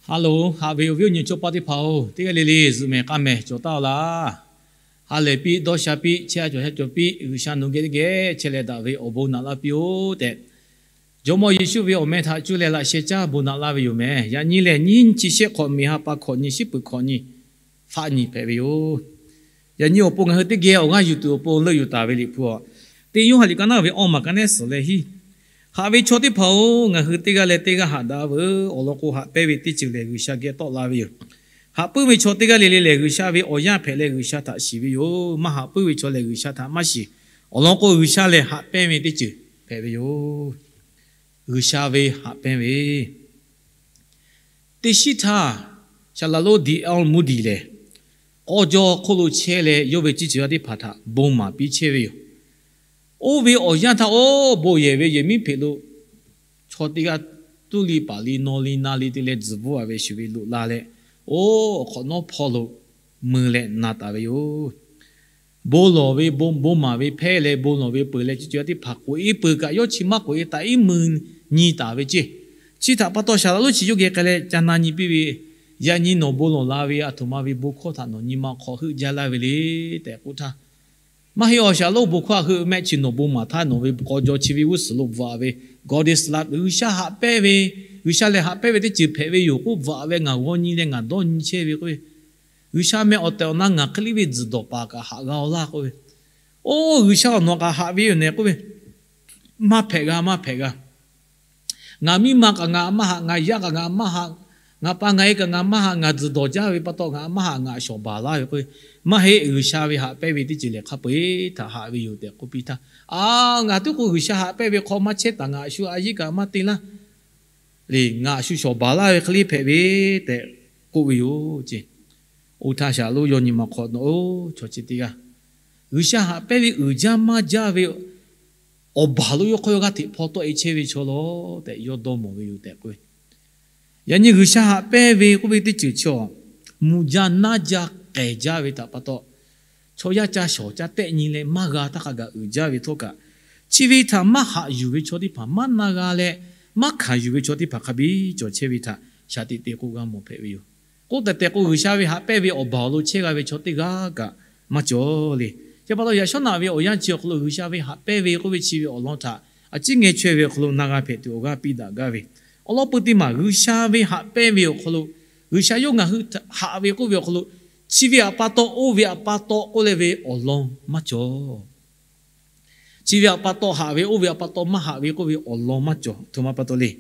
Hello, haꞈ ve awˬ viˉ awˬ nyi chaw paˆ teˇ hpaˍ-oˬ, teˇ g'aˇ le le zuhꞈ mehˍ k'aˇ mehˍ cawˬ taˍ-oˬ laˇ. Ha lehˬ piˇ, dawˇ sha piˇ, chehˇ a cawˬ ha cawˬ piˇ, G'uiˬsha nawˬ geh teˇ geh chehˇ leh daꞈ ve awˬ bon naꞈ laˇ piˇ-oˆ tehꞈ, Jawˇmawˇ Yeˍsuˆ ve awˬ meh htaꞈ cuˇ leh laꞈ sheh caˇ bon naꞈ laˇ ve yoˬ mehˍ. Yaꞈ nyi lehˬ, nyiˇ chi shehˆ hk'awꞈ miˬ ha pa hkawꞈ nyi, shiˉ peuˬ hkawꞈ nyi, faˆ nyi hpehꞈ ve yoˬ. Yaꞈ nyi awˬ pon ngaˬ hui teˇ geh awˬ g'aˇ yuˬ tuˬ awˬ pon leuˆ yuˬ taˍ ve Liꞈ hpu-a, Teˇ Yoˇhanˬ liꞈ ka naˉ ve awˇ maˬ ka nehˉ suhˍ leh hiˉ, Haꞈ ve chaw teˇ hpaˍ-oˬ, ngaˬ hui teˇ g'aˇ leh teˇ g'aˇ haꞈ daꞈ veuˬ. Awˬ lawn k'o, haꞈ pehnˇ ve teˇ ceuˬ lehˬ, G'uiˬsha geh tawˆ la ve yoˬ. Haꞈ puiˉ ve chaw teˇ g'aˇ le le lehˬ, G'uiˬsha ve awˬ yanˇ hpehꞈ leh G'uiˬsha htaꞈ shiˍ ve yoˬ. Maˇ haꞈ puiˉ ve chaw lehˬ, G'uiˬsha htaꞈ maˇ shiˍ. Awˬ lawn k'o, G'uiˬsha lehˬ haꞈ pehnˇ ve teˇ ceuˬ hpehꞈ ve yoˬ. G'uiˬsha ve haꞈ pehnˇ ve teˇ shiˉ htaˇ, Saˍlaꞈ lonˉ D L Moody lehˬ, k'aw jaw hk'oˆ lo chehˇ leh, yawˇ ve ciˇ ceuˬ yaˇ teˇ hpaˍ htaꞈ bon maˍ piˇ chehˇ ve yoˬ. Oˇ ve awˬ yanˇ htaˇ, oˇ bon yehˬ ve yehˬ miˉ hpeꞈ lo chaw teˇ g'aˇ tuˉ li paˍ li nawˇ li na li te leh tzuhˬ bvuhˆ-a ve shuˍ ve loꞈ la leh, oˇ awˬ hk'awꞈ nawˉ hpawˇ lo mui leh na taˍ ve yoˬ. Bon lawˬ ve, bon maˍ ve hpehˇ leh bon lawˬ ve peuˬ leh, ciˇ ceuˬ yaˇ teˇ hpaˍ k'oꞈ e peuˬ kaꞈ, yawˇ chi maˇ k'oꞈ e taꞈ iˉ mui nyi taˍ ve ceˇ. Chi htaꞈ pa taw Saˍlaꞈ lonˉ chi yawˇ geh k'ai leh ca na nyi piˇ ve, Yaꞈ nyi nawˬ bon lawˬ la ve aˬ htoꞈ ma ve bon hkawˇ htaꞈ nawˬ nyi ma hk'aw heuˆ jaˇ laˇ ve le tehꞈ k'oˆ htaˇ, Maˇ heˆ, awˬ Saˍlaꞈ lonˉ, bon hkawˇ htaꞈ heuˆ mehˆ chi nawˬ bon maˍ htaˇ nawˬ ve k'aw jaw chi ve g'uˇ suhˍ lo bvuhꞈ-a ve God is love, G'uiˬsha haꞈ pehnˇ ve, G'uiˬsha lehˬ haꞈ pehnˇ ve teˇ ceuˬ hpehꞈ ve yoˬ k'oˆ bvuhꞈ-a ve ngaˬ g'aw nyi leh ngaˬ dawˇ nyi chehˇ ve k'oˆ ve, G'uiˬsha meh awˬ tehˬ awˬ na ngaˬ hk'e liˇ ve tzuhˬ dawˬ paˍ kaꞈ haꞈ g'a-aw laˇ k'oˆ ve, Oˇ G'uiˬsha nawˬ kaꞈ haꞈ ve yoˬ nehˬ k'oˆ ve, Maˇ hpehꞈ g'a, maˇ hpehꞈ g'a. Ngaˬ miˇ ma kaꞈ ngaˬ maˇ haꞈ, ngaˬ yaˇ kaꞈ ngaˬ maˇ haꞈ, ngaˬ pa ngaˬ e kaꞈ ngaˬ maˇ haꞈ, ngaˬ tzuhˬ dawˬ jaˇ ve pa taw ngaˬ maˇ haꞈ, ngaˬ shawˍ baˬ laˇ ve k'oˆ ve, Maˇ heˆ, G'uiˬsha ve haꞈ pehnˇ ve teˇ ceuˬ lehˬ hk'a peu-eˬ htaꞈ haꞈ ve yoˬ tehꞈ k'oˆ piˇ htaˇ, A, ngaˬ tuˉ k'o G'uiˬsha haꞈ pehnˇ ve hk'aw maˇ chehˇ taˍ, ngaˬ a shu a yiˇ kaꞈ maˇ te laˇ le, ngaˬ a shu shawˍ baˬ laˇ ve hk'e le hpehꞈ ve tehꞈ k'oˆ ve yoˬ ceˇ. Oˇ htaˇ Saˍlaꞈ lonˉ yawˇ nyi ma hk'aw, Nawˬ-oˬ, chaw chi teˇ g'aˇ G'uiˬsha haꞈ pehnˇ ve uiˍ jaˇ maˇ jaˇ ve awˬ baˬ lo yawˇ hk'aw yawˇ g'aˇ hteꞈ hpaw tawˆ e chehˇ ve chaw law tehꞈ yawˇ dawˇ mawˬ ve yoˬ tehꞈ k'oˆ ve. Yaꞈ nyi G'uiˬsha haꞈ pehnˇ ve k'oˆ ve teˇ ceuˬ chi-a, mvuhˇ jaˇ naˇ jaˇ k'ehˬ jaˇ ve htaꞈ pa taw, chaw yaˇ ca shawˍ ca tehˆ nyi leh maˇ g'a htaˇ hk'a gaˬ uiˍ jaˇ ve htawˇ kaꞈ, chi ve htaꞈ maˇ haꞈ yuˬ ve chaw teˇ hpaˍ, maˇ na g'a leh maˇ hkanˍ yuˬ ve chaw teˇ hpaˍ hk'a biˇ cawˬ chehˇ ve htaꞈ shaˍ tiꞈ te k'oˆ g'a mawˬ hpehꞈ ve yoˬ. K'oˆ tehˬ tehˬ k'o, G'uiˬsha ve haꞈ pehnˇ ve awˬ baˬ awˬ lo chehˇ g'a ve chaw teˇ g'aˇ kaꞈ maˇ cawˬ le. Chi pa taw yaꞈ shawˉ naꞈ ve awˬ yanˇ chi awˬ hk'aw lo G'uiˬsha ve haꞈ pehnˇ ve k'oˆ ve chi ve awˬ lawn htaꞈ a ciˉ ngeh chaweh ve awˬ hk'aw lo na g'a hpehꞈ tuˬ awˬ g'aˇ piˇ daꞈ gaˇ ve, awˬ lawn peu teˇ maˬ G'uiˬsha ve haꞈ pehnˇ ve awˬ hk'aw lo, G'uiˬsha yawˇ ngaˬ hui haꞈ ve k'oˆ ve awˬ hk'aw lo, chi ve htaꞈ pa taw oˇ ve htaꞈ pa taw k'oˆ leh ve awˬ lawn maˇ cawˬ. Chi ve htaꞈ pa taw haꞈ ve, oˇ ve htaꞈ pa taw maˇ haꞈ ve k'oˆ ve awˬ lawn maˇ cawˬ. Aˬ htoꞈ ma pa taw le.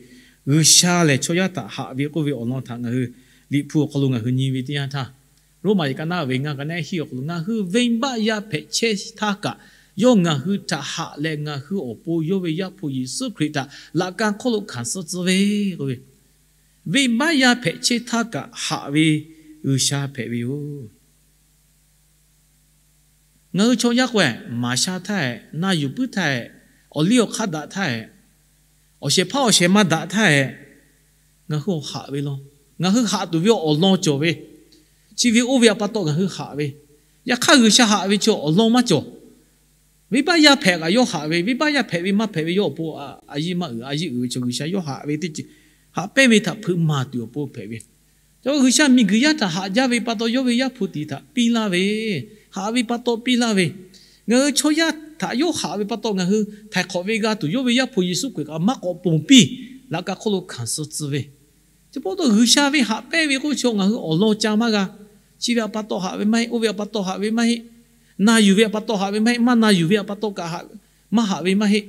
G'uiˬsha lehˬ chaw yaˇ htaꞈ haꞈ ve k'oˆ ve awˬ lawn htaꞈ ngaˬ hui Liꞈ hpu awˬ hk'aw lo ngaˬ hui nyi ve teˇ yanˇ htaˇ, Roˉmaꞈ liꞈ ka naˉ ve ngaˇ ka naˉ hiˉ awˬ hk'aw lo, Ngaˬ hui venˇbaˆ yaˇ hpehꞈ chehˇ htaˇ kaꞈ, yawˇ ngaˬ hui htaꞈ haꞈ leh ngaˬ hui awˬ pon yawˇ ve Yaˇ hpu Yeˍsuˆ Hkriꞈ htaꞈ laꞈ ka hk'oˆ lo hkanˍ suh tcuh ve k'oˆ ve, venˇbaˆ yaˇ hpehꞈ chehˇ htaˇ kaꞈ haꞈ ve G'uiˬsha hpehꞈ ve yoˬ. Ngaˬ hui chaw yaˇ k'o-eh, maˍ sha htaˇ-eh, na yuˬ puiˉ htaˇ-eh, awˬ liˇ awˬ hk'aˇ daꞈ htaˇ-eh, awˬ shehˍ hpaˇ awˬ shehˍ ma daꞈ htaˇ-eh, ngaˬ hui awˬ haꞈ ve law, ngaˬ hui haꞈ tuˬ ve awˬ lawn cawˬ ve, chi ve oˇ ve htaꞈ pa taw ngaˬ hui haꞈ ve. Yaꞈ hk'aˇ, G'uiˬsha haꞈ ve chi awˬ lawn maˇ cawˬ. Venˇbaˆ yaˇ hpehꞈ kaꞈ yawˇ haꞈ ve, venˇbaˆ yaˇ hpehꞈ ve maˇ hpehꞈ ve yawˇ awˬ pon a yiˇ maˇ uiˍ, a yiˇ uiˍ ve chaw G'uiˬsha yawˇ haꞈ ve teˇ ceuˬ, haꞈ pehnˇ ve htaꞈ hpeuꞈ maˍ tuˬ awˬ pon hpehꞈ ve. Cawˬ G'uiˬsha miˬguiˬ yaˇ htaꞈ haꞈ jaˇ ve pa taw, yawˇ ve Yaˇ hpu tiꞈ htaꞈ piˇ laˇ ve, haꞈ ve pa taw piˇ laˇ ve, ngaˬ hui chaw yaˇ htaꞈ yawˇ haꞈ ve pa taw ngaˬ hui htaiˍ hk'awꞈ ve g'a tuˬ, yawˇ ve Yaˇ hpu Yeˍsuˆ Hkriꞈ kaꞈ maˇ k'awꞈ ponˬ piˇ, laꞈ ka hk'oˆ lo hkanˍ suh tcuh ve. Chi pa taw G'uiˬsha ve haꞈ pehnˇ ve k'oˆ ve chi ngaˬ hui awˬ lawn ca maˇ g'a. Chi ve htaꞈ pa taw haꞈ ve maˇ heˆ, oˇ ve htaꞈ pa taw haꞈ ve maˇ heˆ, na yuˬ ve htaꞈ pa taw haꞈ ve maˇ heˆ, maˇ na yuˬ ve htaꞈ pa taw kaꞈ maˇ haꞈ ve maˇ heˆ.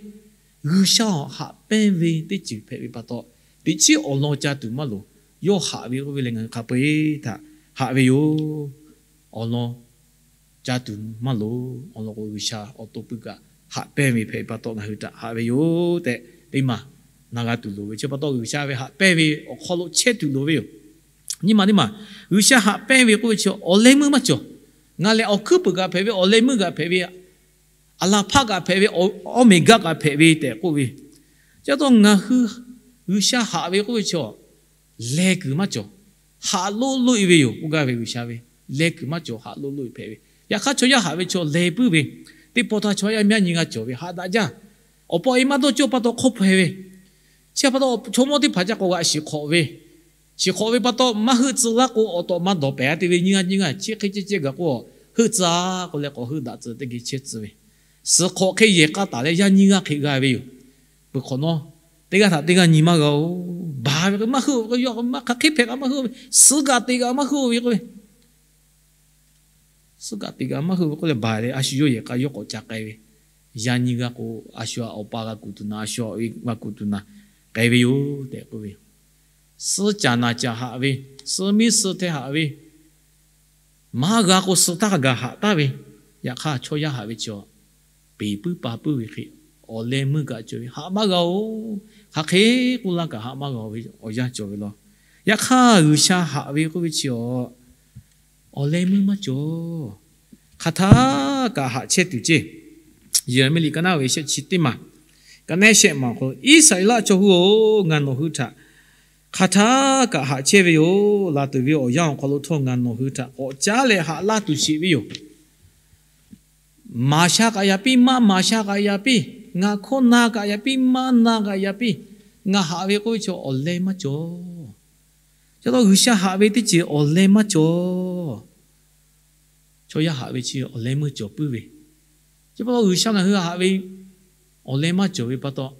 G'uiˬsha haꞈ pehnˇ ve teˇ ceuˬ hpehꞈ ve pa taw, teꞈ chiˉ awˬ lawn ca tuˬ maˇ loˍ. Yawˇ haꞈ ve k'oˆ ve lehˬ, ngaˬ hui hk'a peu-eˬ htaꞈ haꞈ ve yoˬ. Awˬ lawn ca tuˬ maˇ loˍ. Awˬ lawn k'o, G'uiˬsha awˬ to pui kaꞈ haꞈ pehnˇ ve hpehꞈ pa taw ngaˬ hui htaꞈ haꞈ ve yoˬ tehꞈ teˇ maˬ na g'a tuˬ loˍ ve. Chi pa taw G'uiˬsha ve haꞈ pehnˇ ve awˬ hk'aw lo chehˇ tuˬ loˍ ve yoˬ. Nyi ma teˇ maˬ, G'uiˬsha haꞈ pehnˇ ve k'oˆ ve chi awˬ leh meuˇ maˇ cawˬ. Ngaˬ lehˬ awˬ hkuiˉ puiˍ kaꞈ hpehꞈ ve, awˬ leh meuˇ kaꞈ hpehꞈ ve, aˬ laˬ hpaˆ kaꞈ hpehꞈ ve, awˇ meˍ gaˇ kaꞈ hpehꞈ ve tehꞈ k'oˆ ve. Chi pa taw ngaˬ hui G'uiˬsha haꞈ ve k'oˆ ve chi leh kuiˬ maˇ cawˬ. Haꞈ loˆ loˆ-e ve yoˬ k'oˆ gaˇ ve G'uiˬsha ve. Leh kuiˬ maˇ cawˬ, haꞈ loˆ loˆ-e hpehꞈ ve. Yaꞈ hk'aˇ chaw yaˇ haꞈ ve chaw leh puiˉ ve, teˇ pawˆ htaˇ chaw yaˇ mehˉ nyi g'a cawˬ ve haꞈ daꞈ jaˇ. Awˬ pa e maˇ dawˇ cawˇ pa taw hk'awˇ hpaweh ve. Chi pa taw chaw mawˇ teˇ hpaˍ ca k'awꞈ g'aꞈ shiˍ hk'awꞈ ve. Chi Shiˍ hk'awꞈ ve pa taw maˇ heuˆ tcuh laˇ k'o, awˬ tawꞈ ma dawˬ pehˍ a te ve nyiˇ g'aˇ nyiˇ g'aˇ chi hk'e ceh ceh gaˬ k'o, heuˆ tcuh a k'o leh k'awꞈ heuˆ daꞈ tcuh teˇ geh chehˇ tcuh ve. Suhˍ hk'awꞈ hk'e yehˬ k'a taˍ leh yaˇ nyiˇ g'aˇ hk'e g'a ve yoˬ. Peuˬ hk'awꞈ nawˉ, teˇ g'aˇ htaꞈ teˇ g'aˇ nyi maˇ g'a-oˬ. Baˬ ve k'o maˇ heuˆ-oˬ ve k'o, yawˇ maˇ hk'aˬ hk'e hpehꞈ kaꞈ maˇ heuˆ ve, suhˉ kaꞈ te kaꞈ maˇ heuˆ ve k'oˆ ve suhˉ kaꞈ te kaꞈ maˇ heuˆ ve k'oˆ leh baˬ leh, a shu yawˇ yehˬ k'a yawˇ k'awꞈ ca k'ai ve. Yaˇ nyiˇ g'aˇ k'o, a shu a awˬ pa g'a kuˬ tuˬ na, a shu a awˬ e g'a kuˬ tuˬ na k'ai ve yoˬ tehꞈ k'oˆ ve yoˬ. Suhˉ caˍ naˍ caˍ haꞈ ve, suhˉ miˉ suhˉ hteh haꞈ ve, maˇ g'a k'o suh htaˇ gaˬ haꞈ taˍ ve. Yaꞈ hk'aˇ chaw yaˇ haꞈ ve chi a, peˍ puiˉ pa puiˉ ve hk'e, awˬ leh meuˇ kaꞈ cawˬ ve haꞈ maˇ g'a-oˬ. Hk'aˬ hk'e k'oˆ laˇ kaꞈ haꞈ maˇ g'a ve awˬ yanˇ cawˬ ve law. Yaꞈ hk'aˇ G'uiˬsha haꞈ ve k'oˆ ve chi a, awˬ leh meuˇ maˇ cawˬ. Hk'aˬ htaˇ kaꞈ haꞈ chehˇ tuˬ ceˇ. Yeˍraˍmiˆ liꞈ ka naˉ ve shehˆ chi teˇ maˬ, ka naˉ shehˆ maˬ awˬ hk'aw lo, Iˉsaˍreˍlaˆ chaw hui-oˬ, ngaˬ nawˬ hui htaꞈ hk'aˬ htaˇ kaꞈ haꞈ chehˇ ve yoˬ. Laˬ tuˬ ve awˬ yanˇ awˬ hk'aw lo htawˇ ngaˬ nawˬ hui htaꞈ k'awꞈ caˉ leh haꞈ laˇ tuˬ sheˍ ve yoˬ. Maˍ sha k'aꞈ yaꞈ piˇ, maˇ maˍ sha k'aꞈ yaꞈ piˇ, ngaˬ hkawˇ na kaꞈ yaꞈ piˇ, maˇ na kaꞈ yaꞈ piˇ, ngaˬ haꞈ ve k'oˆ ve chi awˬ leh maˇ cawˬ. Chi pa taw G'uiˬsha haꞈ ve teˇ ceuˬ awˬ leh maˇ cawˬ. Chaw yaˇ haꞈ ve chi awˬ leh meuˇ cawˬ puiˉ ve. Chi pa taw G'uiˬsha ngaˬ hui haꞈ ve awˬ leh maˇ cawˬ ve pa taw,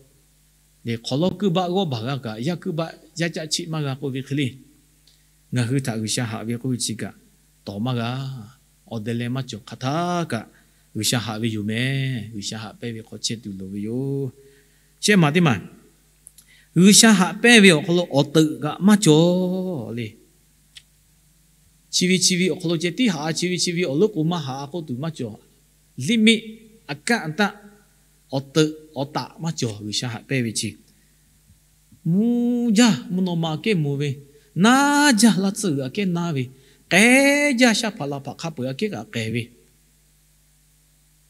hk'awꞈ lawˉ kuiˇ baˆ g'awˇ baˬ g'a kaꞈ, yaˇ kuiˇ baˆ yaˇ caˆ chiˆ maˇ g'a k'oˆ ve hk'e le, ngaˬ hui htaꞈ G'uiˬsha haꞈ ve k'oˆ ve chi kaꞈ tawˍ maˇ g'a. Awˬ deh leh maˇ cawˬ. Hk'aˬ htaˇ kaꞈ G'uiˬsha haꞈ ve yoˬ mehˍ. G'uiˬsha haꞈ pehnˇ ve hk'aw chehˇ tuˬ loˍ ve yoˬ. Shehˆ maˬ teˇ maˬ, G'uiˬsha haꞈ pehnˇ ve awˬ hk'aw lo awˬ teuꞈ kaꞈ maˇ cawˬ le. Chi ve chi ve awˬ hk'aw lo ceh tiˉ haꞈ, chi ve chi ve awˬ lonˉ k'o maˇ haꞈ k'oˆ tuˬ maˇ cawˬ. Limit, a kanˉ a taˆ, awˬ teuꞈ awˬ taꞈ maˇ cawˬ. G'uiˬsha haꞈ pehnˇ ve chi mvuhˇ jaˇ mvuhˇ naw ma aꞈ kehˉ mvuh ve, naˇ jaˇ laˇ tsuhˇ g'uiˬ aꞈ kehˉ naˇ ve, k'ehˉ jaˇ shaˉ hpaꞈ la hpaꞈ hk'a peu-eˬ aꞈ kehˉ kaꞈ k'ehˬ ve,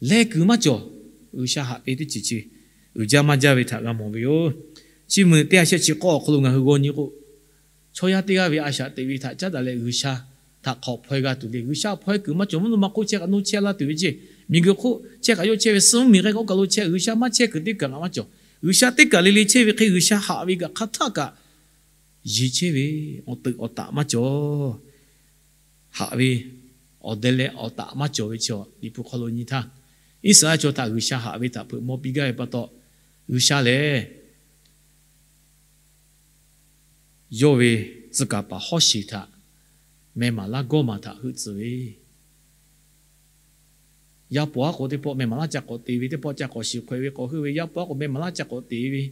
leh kuiˬ maˇ cawˬ. G'uiˬsha haꞈ ve teˇ ceuˬ chi uiˍ jaˇ maˇ jaˇ ve htaꞈ g'a mawˬ ve yoˬ. Chi mvuhˇ teˇ ha shehˆ chi k'awˇ awˬ hk'aw lo ngaˬ hui g'aw nyi k'o, chaw yaˇ teˇ g'aˇ ve a shaꞈ teꞈ ve htaꞈ caˉ daꞈ leh G'uiˬsha htaꞈ hk'awꞈ hpaw e g'a tuˬ le. G'uiˬsha hpaw e kuiˬ maˇ cawˬ. Mvuhˇ naw ma hk'oˆ chehˇ kaꞈ naw chehˇ laˇ tuˬ ve ceˇ. Miˬguiˬ hk'oˆ chehˇ kaꞈ yawˇ chehˇ ve, suh mvuhˇ miˬ k'ai k'o kaˬ lo chehˇ. G'uiˬsha maˇ chehˇ kuiˬ teˇ kaˬ kaꞈ maˇ cawˬ. G'uiˬsha teˇ kaˬ le le chehˇ ve hk'e G'uiˬsha haꞈ ve kaꞈ hk'aˬ htaˇ kaꞈ yeˬ chehˇ ve, awˬ teuꞈ awˬ taꞈ maˇ cawˬ. Haꞈ ve awˬ deh leh awˬ taꞈ maˇ cawˬ ve chi a, Liꞈ hpu hk'aw lo nyi htaˇ, Iˉsaˍreˍlaˆ chaw htaꞈ G'uiˬsha haꞈ ve htaꞈ hpeuꞈ maw piˇ gaˇ ve pa taw, G'uiˬsha lehˬ yawˇ ve tcuh kaˍ paˍ Hawˉsheˍ htaꞈ meh maˍ laˇ gawˇ maˬ htaꞈ heuˆ tcuh ve, yaˇ paw aˉ k'o teˇ pawˆ meh maˍ laˇ ca k'awꞈ te ve, teˇ pawˆ ca k'awꞈ shiˍ hk'awꞈ e ve k'awꞈ heuˆ ve, yaˇ paw aˉ k'o meh maˍ laˇ ca k'awꞈ te ve,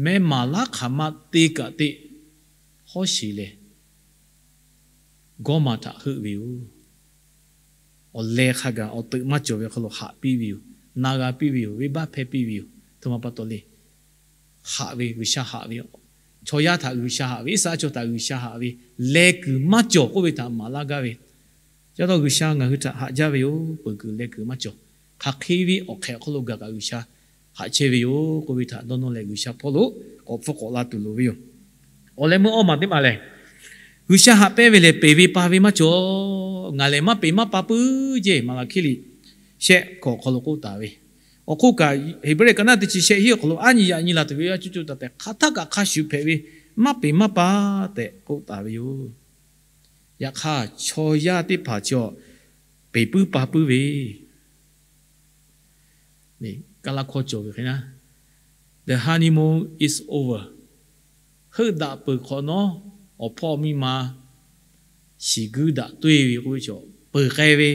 meh maˍ laˇ hk'aˬ ma te kaꞈ te, Hawˉsheˍ lehˬ gawˇ maˬ htaꞈ heuˆ ve yoˬ. Awˬ leh hk'a gaˬ awˬ teuꞈ maˇ cawˬ ve hk'aw lo haꞈ piˇ ve yoˬ. Na g'a piˇ ve yoˬ. Venˇbaˆ hpehˇ piˇ ve yoˬ. Aˬ htoꞈ ma pa taw le. Haꞈ ve, G'uiˬsha haꞈ ve, chaw yaˇ htaꞈ G'uiˬsha haꞈ ve, Iˉsaˍreˍlaˆ chaw htaꞈ G'uiˬsha haꞈ ve, leh kuiˬ maˇ cawˬ k'oˆ ve htaꞈ maˍ laˇ gaˇ ve. Chi pa taw G'uiˬsha ngaˬ hui htaꞈ haꞈ jaˇ ve yoˬ. Peuˬ kuiˬ leh kuiˬ maˇ cawˬ. Hk'aˬ hk'e ve awˬ hk'ehꞈ awˬ hk'aw lo gaˬ kaꞈ G'uiˬsha haꞈ chehˇ ve yoˬ k'oˆ ve htaꞈ dawˇ nawˇ leh G'uiˬsha hpawˇ lo k'awꞈ hpfuhˇ k'awꞈ la tuˬ loˍ ve yoˬ. Awˬ leh meuˇ awˇ maˬ teˇ maˬ lehˬ, G'uiˬsha haꞈ pehnˇ ve lehˬ peˬ ve pa ve maˇ cawˬ. Ngaˬ lehˬ maˇ peˬ maˇ pa puiˉ ceˇ. Maˍlaˍhkiˆ liꞈ shehˆ hkawꞈ awˬ hk'aw lo k'oˆ taˍ ve. Awˬ hk'oˆ kaꞈ Heˍbrehˇ ka naˉ teˇ chi shehˆ hiˉ awˬ hk'aw lo aˉ nyi yaꞈ nyi la tuˬ ve a cuˇ cuˇ taˍ tehꞈ hk'aˬ htaˇ kaꞈ hk'a shuˍ hpehꞈ ve, maˇ peˬ maˇ pa tehꞈ k'oˆ taˍ ve yoˬ. Yaꞈ hk'aˇ chaw yaˇ teˇ hpaˍ chi a, peˬ puiˉ pa puiˉ ve, Kaˇlaˇ hkawˇ cawˬ ve hk'e naˉ, the honeymoon is over. Heuˆ daꞈ peuˬ hk'awꞈ nawˉ, awˬ hpawˇ miˇ ma shiˍ guiˇ daꞈ tuˇ e ve k'oˆ ve chaw, peuˬ k'ai ve,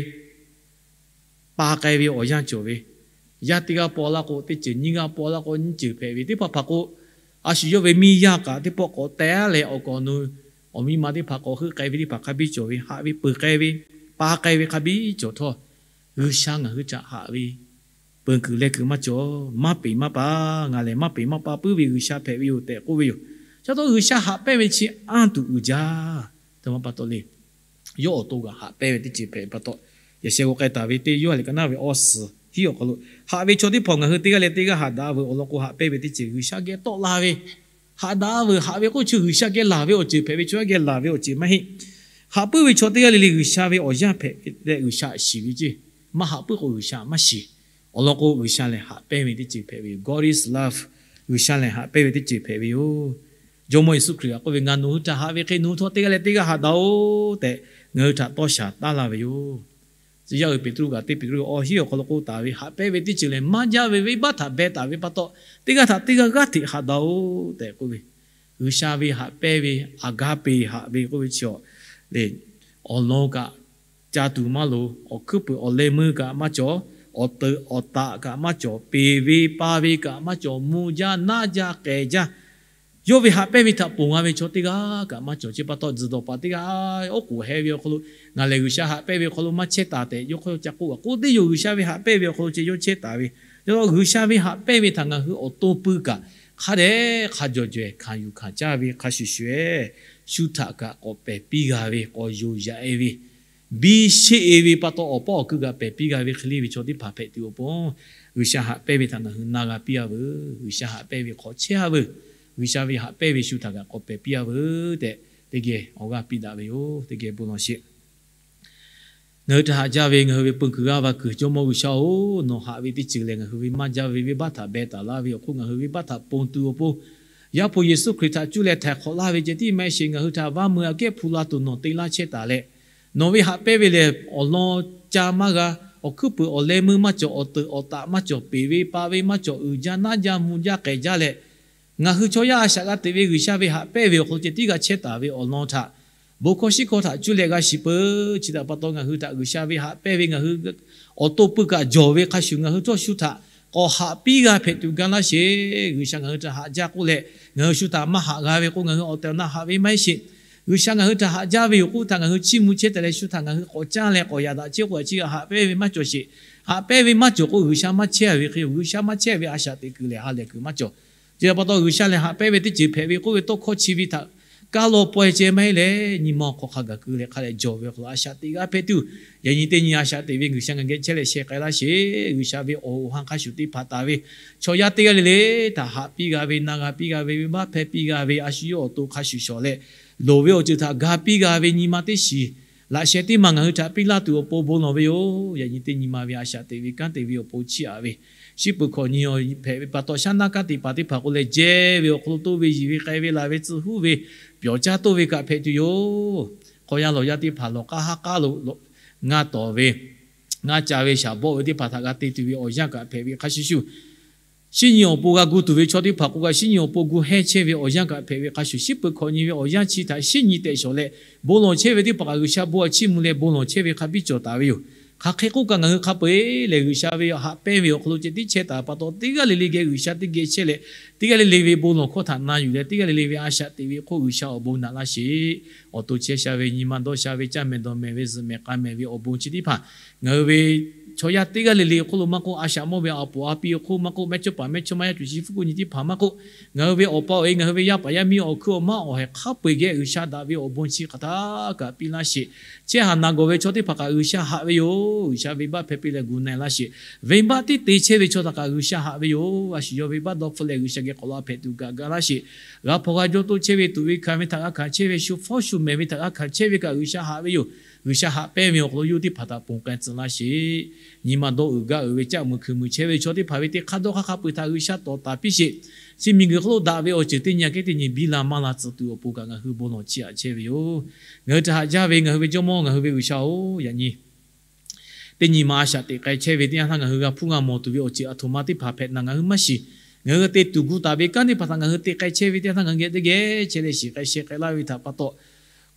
pa k'ai ve awˬ yanˇ cawˬ ve, yaˇ teˇ g'aˇ paw laˇ k'o teˇ ceuˬ, nyiˇ g'aˇ paw laˇ k'o nyiˇ ceuˬ hpehꞈ ve teˇ hpaˍ hpaˍ k'o, a shu yawˇ ve miˇ yaˇ kaꞈ teˇ pawˆ k'awꞈ teh leh awˬ kaˍ awˬ nu awˬ miˇ ma teˇ hpaˍ k'awꞈ heuˆ k'ai ve teˇ hpaˍ hk'a biˇ cawˬ ve, haꞈ ve peuˬ k'ai ve, pa k'ai ve hk'a biˇ cawˬ htawˇ, G'uiˬsha ngaˬ hui htaꞈ haꞈ ve, peuˬ kuiˬ leh kuiˬ maˇ cawˬ. Maˇ peˬ maˇ pa, ngaˬ lehˬ maˇ peˬ maˇ pa puiˉ ve G'uiˬsha hpehꞈ ve yoˬ tehꞈ k'oˆ ve yoˬ. Chi pa taw G'uiˬsha haꞈ pehnˇ ve chi anˇ tuˬ uiˍ jaˇ. Aˬ htoꞈ ma pa taw le. Yawˇ awˬ to g'aꞈ haꞈ pehnˇ ve teˇ ceuˬ hpehꞈ ve pa taw, yaꞈ sheh g'aw k'ai taˍ ve teˇ Yoˇhanˬ liꞈ ka naˉ ve awˬ suhˍ hiˉ awˬ hk'aw lo, haꞈ ve chaw teˇ hpaˍ ngaˬ hui teˇ g'aˇ leh teˇ g'aˇ haꞈ daꞈ veuˬ. Awˬ lawn k'o, haꞈ pehnˇ ve teˇ ceuˬ G'uiˬsha geh tawˆ la ve, haꞈ daꞈ veuˬ. Haꞈ ve k'oˆ chi G'uiˬsha geh laˬ ve awˬ ceuˬ hpehꞈ ve, chaw yaˇ geh laˬ ve awˬ ceuˬ maˇ heˆ. Haꞈ puiˉ ve chaw teˇ g'aˇ le le G'uiˬsha ve awˬ yanˇ hpehꞈ leh G'uiˬsha shiˍ ve ceˇ. Maˇ haꞈ puiˉ k'o G'uiˬsha maˇ shiˍ. Awˬ lawn k'o, G'uiˬsha lehˬ haꞈ pehnˇ ve teˇ ceuˬ hpehꞈ ve yoˬ. God is love. G'uiˬsha lehˬ haꞈ pehnˇ ve teˇ ceuˬ hpehꞈ ve yoˬ. Jawˇmawˇ Yeˍsuˆ Hkriꞈ kaꞈ k'oˆ ve, Ngaˬ nawˬ hui htaꞈ haꞈ ve hk'e nawˬ hui htawˇ teˇ g'aˇ leh teˇ g'aˇ haꞈ daꞈ-oˬ tehꞈ ngaˬ hui htaꞈ tawˇ shaˍ taˉ laˇ ve yoˬ. Tcuh yaˇ uiˍ Peˍtruˆ kaꞈ teˇ Peˍtruˆ awˬ hinˉ awˬ hk'aw lo k'oˆ taˍ ve, Haꞈ pehnˇ ve teˇ ceuˬ lehˬ maˇ jaˇ ve venˇbaˆ htaꞈ beh taˍ ve pa taw, teˇ g'aˇ htaꞈ teˇ g'aˇ g'aˇ hteꞈ haꞈ daꞈ-oˬ tehꞈ k'oˆ ve, G'uiˬsha ve haꞈ pehnˇ ve, agape haꞈ ve k'oˆ ve chi awˬ leh, awˬ lawn kaꞈ ca tuˬ maˇ loˍ, awˬ hkuiˉ puiˍ awˬ leh meuˇ kaꞈ maˇ cawˬ, awˬ teuꞈ awˬ taꞈ kaꞈ maˇ cawˬ, peˍ ve pa ve kaꞈ maˇ cawˬ, mvuh jaˇ naˇ jaˇ k'ehˬ jaˇ, yawˇ ve haꞈ pehnˇ ve htaꞈ ponˬ g'a ve chaw teˇ g'aˇ kaꞈ maˇ cawˬ. Chi pa taw tzuhˬ dawˬ paˍ teˇ g'aˇ oˉ k'oˍ heh ve awˬ hk'aw lo, Ngaˬ lehˬ G'uiˬsha haꞈ pehnˇ ve awˬ hk'aw lo maˇ chehˇ taˍ tehꞈ yawˇ hk'aw lo ca k'oˆ kaꞈ k'oˆ teˇ yoˬ. G'uiˬsha ve haꞈ pehnˇ ve awˬ hk'aw lo ceh yawˇ chehˇ taˍ ve. Yaꞈ hk'aˇ G'uiˬsha ve haꞈ pehnˇ ve htaꞈ ngaˬ hui awˬ to pui kaꞈ hk'a dehꞈ hk'a jawˬ jawehˬ hkanˍ yuˬ hkanˍ caˇ ve hk'a shuˍ shuˍ-eˬ, shu htaꞈ kaꞈ k'awꞈ pehˬ piˇ g'a ve, k'awꞈ yonˍ yaꞈ-e ve, biˇ sheˆ-e ve pa taw awˬ paˇ awˬ kui kaꞈ pehˬ piˇ g'a ve hk'e le ve chaw teˇ hpaˍ hpehꞈ tuˬ awˬ pon, G'uiˬsha haꞈ pehnˇ ve htaꞈ ngaˬ hui na g'a piˇ-a veuˬ. G'uiˬsha haꞈ pehnˇ ve hk'aw chehˇ-a veuˬ. G'uiˬsha ve haꞈ pehnˇ ve shu htaꞈ kaꞈ k'awꞈ pehˬ piˇ-a veuˬ tehꞈ, teˇ geh awˬ g'aˇ piˇ daꞈ ve yoˬ. Teˇ geh bon lawˬ sheˍ. Ngaˬ hui htaꞈ haꞈ jaˇ ve ngaˬ hui ve peu kuiˬ g'aˇ va kuiˬ Jawˇmawˇ G'uiˬsha-oˬ, nawˬ haꞈ ve teˇ ceuˬ lehˬ ngaˬ hui ve maˇ jaˇ ve venˇbaˆ htaꞈ beh taˍ laˇ ve awˬ hk'oˆ ngaˬ hui venˇbaˆ htaꞈ ponˬ tuˬ awˬ pon, Yaˇ hpu Yeˍsuˆ Hkriꞈ htaꞈ cuˇ leh htaiˍ hk'awꞈ laˇ ve ceh tiˉ maˇ heˆ sheˍ, ngaˬ hui htaꞈ vaˇ meuˇ aꞈ kehˉ hpu la tuˬ nawˬ te laˇ chehˇ taˍ leh, nawˬ ve haꞈ pehnˇ ve lehˬ awˬ lawn ca maˇ g'a, awˬ hkuiˉ puiˍ awˬ leh meuˇ maˇ cawˬ, awˬ teuꞈ awˬ taꞈ maˇ cawˬ, peˍ ve pa ve maˇ cawˬ, uiˍ jaˇ naˇ jaˇ mvuh jaˇ k'ehˬ jaˇ leh, ngaˬ hui chaw yaˇ a shaꞈ g'a teꞈ ve G'uiˬsha ve haꞈ pehnˇ ve awˬ hk'aw lo ceh tiˉ g'a chehˇ taˍ ve awˬ lawn htaꞈ bon hkawˇ shiˉ hkawˇ htaꞈ cuˇ leh g'a shiˍ peuˬ. Chi htaꞈ pa taw ngaˬ hui htaꞈ G'uiˬsha ve haꞈ pehnˇ ve ngaˬ hui awˬ to pui kaꞈ jawˬ ve hk'a shuˍ, ngaˬ hui htawˇ shu htaꞈ k'awꞈ haꞈ piˇ g'a hpehꞈ tuˬ ga laˇ sheˍ. G'uiˬsha ngaˬ hui htaꞈ haꞈ jaˇ k'oˆ leh, ngaˬ hui shu htaꞈ maˇ haꞈ g'a ve k'o, ngaˬ hui awˬ tehˬ awˬ na haꞈ ve maˇ heˆ sheˍ. G'uiˬsha ngaˬ hui htaꞈ haꞈ jaˇ ve yoˬ k'oˆ htaꞈ ngaˬ hui chiˇ mvuh chehˇ taˍ leh, shu htaꞈ ngaˬ hui k'awꞈ caˇ leh k'awꞈ yaꞈ daꞈ chehˇ k'o, chi g'a haꞈ pehnˇ ve maˇ cawˬ sheˍ. Haꞈ pehnˇ ve maˇ cawˬ k'o, G'uiˬsha maˇ chehˇ ve hk'e yoˬ. G'uiˬsha maˇ chehˇ ve a shaꞈ teꞈ kuiˬ lehˬ ha lehˬ kuiˬ maˇ cawˬ. Chi htaꞈ pa taw G'uiˬsha lehˬ haꞈ pehnˇ ve teˇ ceuˬ hpehꞈ ve k'oˆ ve tawˇ hkawˇ chi ve htaꞈ kaˇ law pawehˇ ceh maˇ heˆ leh, nyi ma awˬ hk'aw hk'a gaˬ keu leh hk'a dehꞈ jawˬ ve awˬ hk'aw lo a shaꞈ teꞈ g'a hpehꞈ tuˬ, yaꞈ nyi teˇ nyi a shaꞈ teꞈ ve G'uiˬsha ngaˬ geh chehˇ leh sheh k'ai laˇ sheˍ. G'uiˬsha ve awˬ ha hk'a shuˍ te hpanˍ taˍ ve chaw yaˇ teˇ g'aˇ le le htaꞈ haꞈ piˇ g'a ve, na g'a piˇ g'a ve, venˇbaˆ hpehˇ piˇ g'a ve, a shu yawˇ awˬ to hk'a shuˍ shawˍ leh, loˍ ve awˬ ceuˬ htaꞈ ga piˇ g'a ve nyi ma teˇ shiˍ laꞈ sheh teˇ maˬ ngaˬ hui htaꞈ piˇ laˇ tuˬ awˬ pon bon lawˬ ve yoˬ. Yaꞈ nyi teˇ nyi ma ve a shaꞈ teꞈ ve kanˉ te ve awˬ pon chiˇ aꞈ ve, shiˉ peuˬ hkawꞈ nyi hpehꞈ ve pa taw shaˉ naˆ kanˉ te paˍ teˇ hpaˍ k'o leh jehˇ ve awˬ hk'aw lo toˇ ve yiˬ ve k'ai ve laˬ ve tcuh huˉ ve pyawˬ caˇ toˇ ve kaꞈ hpehꞈ tuˬ yoˬ. Hk'aw yaˇ lawˬ yaˇ teˇ hpaˍ lawˬ k'aˉ haˉ k'aˉ lo ngaˇ tawˍ ve, ngaˇ ca ve shaˍ bawˆ ve teˇ hpaˍ htaꞈ g'a te tuˬ ve awˬ yanˇ kaꞈ hpehꞈ ve hk'a shuˍ shuˍ, shinˉ nyi awˬ pon g'a gu tuˬ ve chaw teˇ hpaˍ k'o kaꞈ shinˉ nyi awˬ pon gu hehnˇ chehˇ ve awˬ yanˇ kaꞈ hpehꞈ ve hk'a shuˍ, shiˉ peuˬ hkawꞈ nyi ve awˬ yanˇ chi htaꞈ shinˉ nyi tehꞈ shawˍ leh, bon lawˬ chehˇ ve teˇ hpaˍ kaꞈ G'uiˬsha bon a chiˇ mvuh leh bon lawˬ chehˇ ve hk'a biˇ cawˬ taˍ ve yoˬ. Hk'aˬ hk'e k'oˆ kaꞈ ngaˬ hui hk'a peu-eˬ lehˬ G'uiˬsha ve haꞈ pehnˇ ve awˬ hk'aw lo ceh tiˉ chehˇ taˍ pa taw, teˇ g'aˇ le le geh G'uiˬsha teˇ geh chehˇ leh, teˇ g'aˇ le le ve bon lawˬ hkawˇ htaꞈ na yuˬ leh, teˇ g'aˇ le le ve a shaꞈ teꞈ ve hk'oˆ G'uiˬsha awˬ bon naꞈ laˇ sheˍ. Awˬ to chehˇ sha ve, nyi ma dawˇ sha ve, caˇ mehˍ dawˬ mehˍ ve, zuhꞈ mehˍ k'a mehˍ ve awˬ bon chi teˇ hpaˍ ngaˬ hui ve chaw yaˇ teˇ g'aˇ le le awˬ hk'oˆ lo maˇ k'oˆ, a shaꞈ mawˇ ve a poˍ a piˇ awˬ hk'oˆ maˇ k'oˆ, mehˇchawˇ paˍ mehˇchawˇma yaˇ cuˬ shi hpfuhˇ kuˆ nyi teˇ hpaˍ maˇ k'oˆ, ngaˬ hui ve awˬ pa awˬ e, ngaˬ hui ve yaˇ paˍ yaˇ miˇ awˬ hkuiˉ awˬ maˇ awˬ heh hk'a peu-eˬ geh G'uiˬsha daꞈ ve awˬ bon chi hk'aˬ htaˇ kaꞈ piˇ laˇ sheˍ. Chehˇ haˍ naˬ gawˬ ve chaw teˇ hpaˍ kaꞈ G'uiˬsha haꞈ ve yoˬ. G'uiˬsha venˇbaˆ hpehˇ piˇ leh gu na-e laˇ sheˍ. Venˇbaˆ tiˉ te chehˇ ve chaw htaꞈ kaꞈ G'uiˬsha haꞈ ve yoˬ. A shu yawˇ venˇbaˆ dawˇ hpfuhˆ leh G'uiˬsha geh k'awꞈ la hpehꞈ tuˬ kaꞈ ga laˇ sheˍ. G'a hpawnˬ g'a jawˇ toˇ chehˇ ve, tuꞈ ve hkanˍ ve htaꞈ g'a hkanˍ chehˇ ve, shu hpawˇ shu mehˍ ve htaꞈ g'a hkanˍ chehˇ ve kaꞈ G'uiˬsha haꞈ ve yoˬ. G'uiˬsha haꞈ pehnˇ ve awˬ hk'aw lo yawˇ teˇ hpaˍ htaꞈ ponˬ k'ai tcuh laˇ sheˍ. Nyi ma dawˇ uiˍ gaˇ uiˍ ve, caˆ muiˬ hkui muiˬ chehˇ ve chaw teˇ hpaˍ ve teˇ hk'aˇ dawˇ hk'aˇ hk'a peu-eˬ htaꞈ G'uiˬsha tawˍ taˍ piˇ sheˍ. Chi miˬguiˬ hk'oˆ lo daꞈ ve awˬ ceuˬ teˇ nyi aꞈ kehˉ teˇ nyi biˇ la maˇ la tcuh tuˬ awˬ pon kaꞈ ngaˬ hui bon lawˬ chiˇ aꞈ chehˇ ve yoˬ. Ngaˬ hui htaꞈ haꞈ jaˇ ve ngaˬ hui ve Jawˇmawˇ, ngaˬ hui ve G'uiˬsha-oˬ, yaꞈ nyi teˇ nyi ma a shaꞈ teꞈ k'ai chehˇ ve teˇ yanˇ htaˇ ngaˬ hui g'a hpuˇ g'a mawˬ tuˬ ve awˬ ceuˬ aˬ htoꞈ ma teˇ hpaˍ hpehꞈ naˍ ngaˬ hui maˇ shiˍ. Ngaˬ hui g'a te tuˬ gu taˍ ve kanˉ teˇ hpaˍ htaꞈ ngaˬ hui te k'ai chehˇ ve teˇ yanˇ htaˇ ngaˬ hui geh teˇ geh chehˇ leh shiˍ k'ai sheh k'ai laˇ ve htaꞈ pa taw,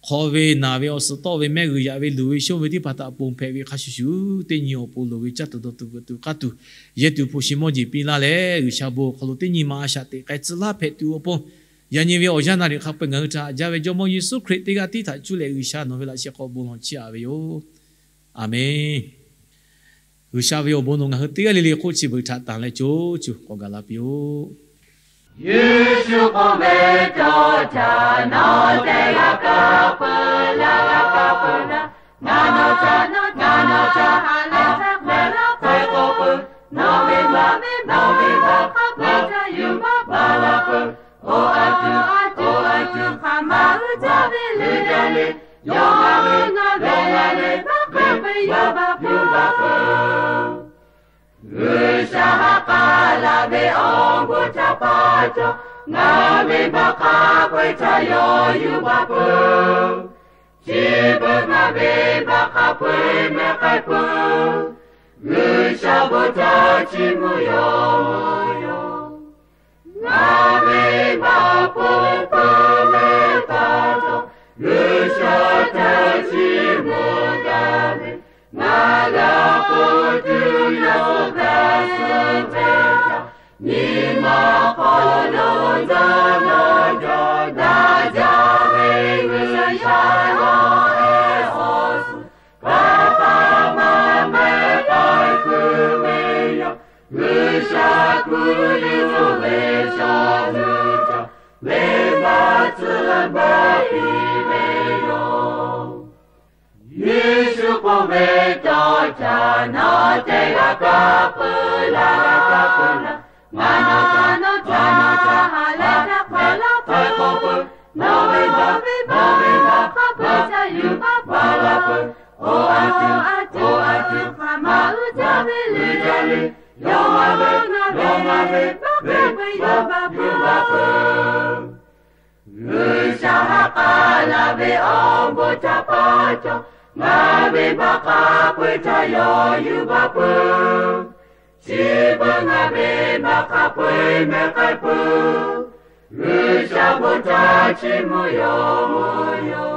hk'aw ve naˬ ve awˬ suhˍ tawˆ ve mehˆ g'uiˬ yaꞈ ve luˬ ve shonˇ ve teˇ hpaˍ htaꞈ ponˬ hpehꞈ ve hk'a shuˍ shuˍ, teˇ nyi awˬ pon loˍ ve caˇ tuˬ dawˬ tuˬ veuꞈ tuˬ k'aˇ tuˬ yehˇ tuˬ hpu shi mawˇ jeˬ piˇ laˇ leh, G'uiˬsha bon awˬ hk'aw lo teˇ nyi ma a shaꞈ teꞈ k'ai tcuh laˇ hpehꞈ tuˬ awˬ pon, yaꞈ nyi ve awˬ yanˇ naˍ riˍ hk'a peu-eˬ ngaˬ hui htaꞈ haꞈ jaˇ ve Jawˇmawˇ Yeˍsuˆ Hkriꞈ teˇ g'aˇ tiˉ htaꞈ cuˇ leh G'uiˬsha nawˬ ve laꞈ sheh hk'aw bon lawˬ chiˇ aꞈ ve yoˬ. Aˬmenˍ. G'uiˬsha ve awˬ bon nawˬ ngaˬ hui teˇ g'aˇ le le hk'oˆ chi beuꞈ htaꞈ tanˬ leh co co k'awꞈ gaˬ la piˇ-oˆ. Yeˍsuˆ k'oˆ ve, Chaw caꞈ nawˬ te g'a kaˇ peuˬ laˇ, g'a kaˇ peuˬ laˇ. Ngaˬ nawˬ caꞈ, ngaˬ nawˬ caꞈ ha lehˬ htaˇ hk'a la hk'e k'oˆ peuˬ. Nawˬ ve maꞈ, nawˬ ve maꞈ hk'a peu-eˬ htaꞈ yuˬ maˇ baˬ la peuˬ. Oˇ a tuˬ, oˇ a tuˬ hk'aˬ ma uiˍ jaˇ ve le, jaˇ le. Yawˇ ngaˬ ve, ngaˬ ve, ngaˬ ve maˇ hk'e ve yawˇ baˬ peuˬ. G'uiˬsha ha k'aˍ laˇ ve awˬ bon htaꞈ pa cawˬ, ngaˬ ve baˆ hk'a peu-eˬ htaꞈ yawˇ yuˬ baˬ peuˬ. Chi beuꞈ ngaˬ ve baˆ hk'a peu-eˬ mehˆ k'ai peuˬ. G'uiˬsha bon htaꞈ chiˇ mvuh yoˬ. Ngaˬ ve baˆ peuˬ peuˬ ve pa taw, G'uiˬsha htaꞈ chiˇ mvuh daꞈ ve, ngaˬ g'a k'oˆ tuˬ yoˬ. G'a suh ve htaꞈ nyi ma hk'aw lo daꞈ jaˇ jaˇ, daꞈ jaˇ ve G'uiˬsha yawˇ ehˉ awˬ suhˍ hk'a hk'aˬ ma mehˆ k'ai kuiˬ ve yoˬ. G'uiˬsha hkui liˇ tuˬ ve chaw zuhˬ caˬ, venˇbaˆ tcuhˇ baˬ piˇ ve yoˬ. Yeˍsuˆ k'oˆ ve, Cawˇ caˬ nawˬ te g'a kaˇ peuˬ laˇ, kaˇ peuˬ laˇ. Ngaˬ nawˬ htaꞈ, nawˬ htaꞈ ha leh htaˇ hk'aˬ laˇ peuˬ. Nawˬ ve baˆ, nawˬ ve baˆ hk'a peu-eˬ htaꞈ yuˬ baˬ laˇ peuˬ. Oˇ a tuˬ, oˇ a tuˬ, hk'aˬ ma uiˍ jaˇ ve le, jaˇ le. Yawˇ ngaˬ ve, yawˇ ngaˬ ve baˆ hk'a peu-eˬ yuˬ baˬ peuˬ. G'uiˬsha ha k'aˉ laˇ ve awˬ bon htaꞈ pa taw, ngaˬ ve baˆ hk'a peu-eˬ htaꞈ yawˇ yuˬ baˬ peuˬ. Chi beuꞈ ngaˬ ve baˆ hk'a peu-eˬ mehˆ k'ai peuˬ. G'uiˬsha bon htaꞈ chiˇ mvuh yoˬ.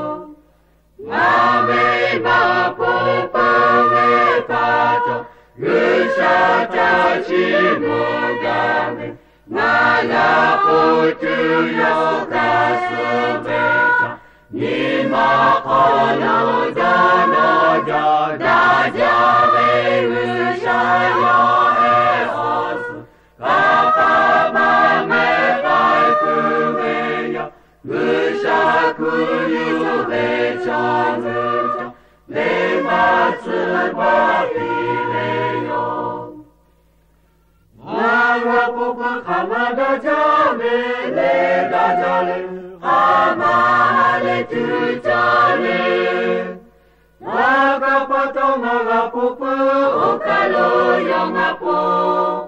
Ngaˬ ve baˆ peuˬ peuˬ ve pa taw, G'uiˬsha htaꞈ chiˇ mvuh gaˇ ve, ngaˬ g'a k'oˆ tuˬ yoˬ. G'a suh ve htaꞈ nyi ma hk'aw lo daꞈ jaˇ jaˇ, daꞈ jaˇ ve G'uiˬsha yawˇ ehˉ awˬ suhˍ hk'a hk'aˬ ma mehˆ k'ai kuiˬ ve yoˬ. G'uiˬsha hkui liˇ tuˬ ve chaw zuhˬ caˬ, venˇbaˆ tcuhˇ baˬ piˇ ve yoˬ. Ngaˬ g'a k'oˆ peuˬ, hk'aˬ ma daꞈ jaˇ ve le, daꞈ jaˇ le. Hk'aˬ ma ha lehˬ tuˬ caˇ le. Ngaˬ kaꞈ pa taw ngaˬ g'a k'oˆ peuˬ, oˇ kaˬ lo yawˇ ngaˬ pon